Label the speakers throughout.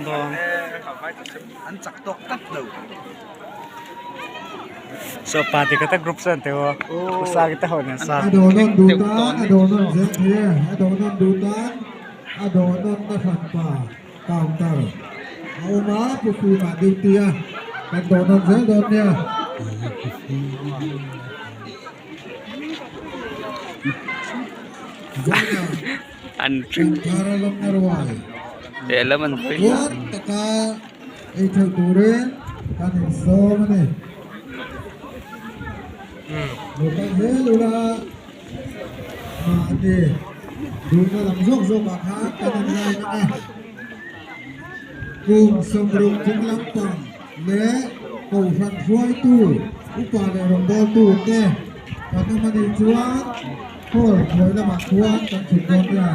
Speaker 1: dawn.
Speaker 2: An chak tawk tlat lo.
Speaker 1: So party kha ta group chuan teu a usagi te ho nen sa.
Speaker 3: A dawh nawn duh tan a dawh nawn zel thei e a dawh nawn duh tan a dawh nawn na hran pa counter a awm a pu fima duty a kan dawh nawn zel dawn nia. Vawiinah
Speaker 4: An
Speaker 3: Thara lawmna ruai
Speaker 4: lehlam an hawi
Speaker 3: puan taka ei theih turin kan insawm a ni. Lo kal zel ula mahni duhna lam zawk zawkah khan kan inline ang e. Kum sawmruk chung lampang leh Kohhran hruaitu upa leh rawngbawltu te kan awm a nih chuan hall hnuai lamah khuan kan chhuk dawn nia.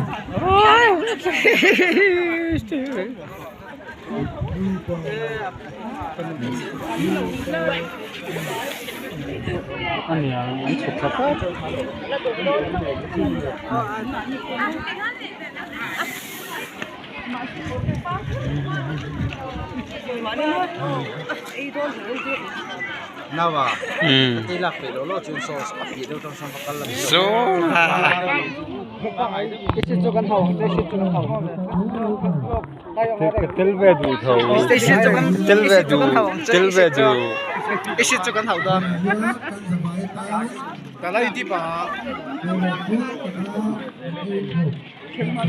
Speaker 1: Tel ve duh tho tel ve duh tel ve duh.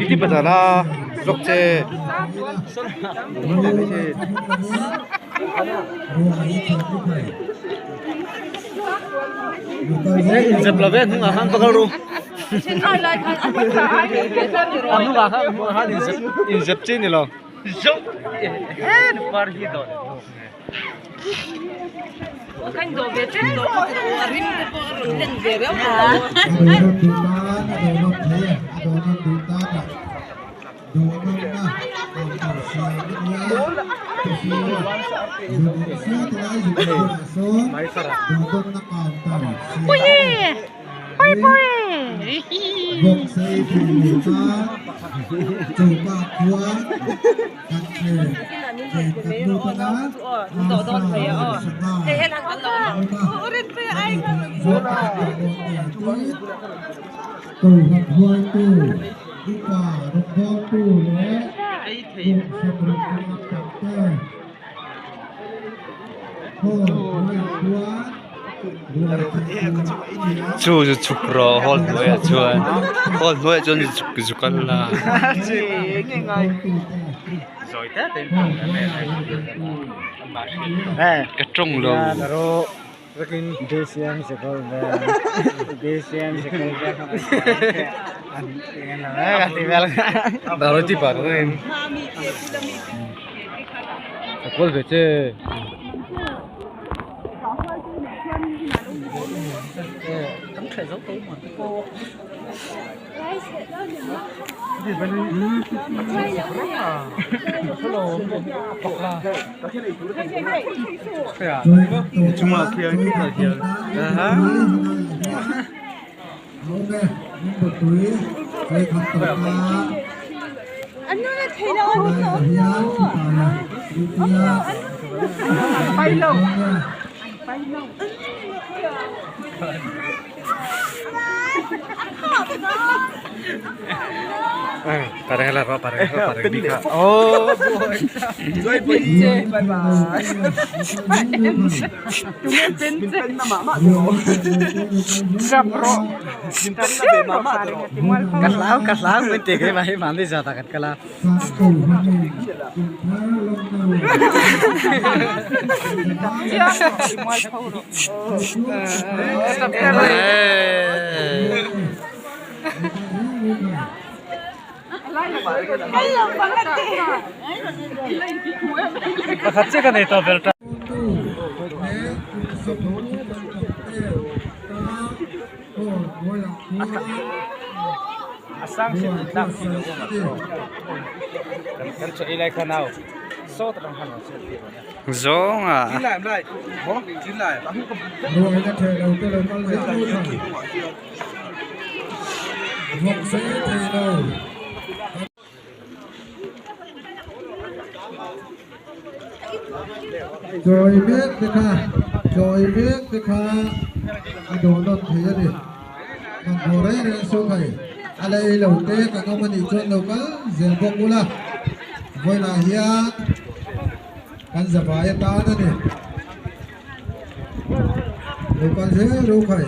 Speaker 1: Iti patala zok che. Inzep lo ve hnungah khan va kal ru. A hnungah khan hnungah khan inzep inzep chi ni lo.
Speaker 3: Kohhran huaitu, upa rawngbawltu leh kum 60 kum tam te hall hnuaiah chuan ruai thei tur a ni a.
Speaker 4: Chu chu chhuk rawh hall hnuaiah chuan hall hnuaiah chuan zuk zuk a la. Ka tawng lo.
Speaker 1: Chungah khian khitah khian Pakhat chiah ka nei tawh vel ta. A sang hrim in tlak chi lo awm a chaw kan chaw ei lai khan au sawt atang khan rawn chhiat tir rawn e.
Speaker 4: Zawnga.
Speaker 3: Chawi mek te kha chawi mek te kha a dawh nawn thei a ni. Hmanhmawh reng reng suh khai a la ei lo te kan awm a nih chuan lo kal zel bawk ula vawiinah hian kan zavai atan a ni. Lo kal zel ru khai.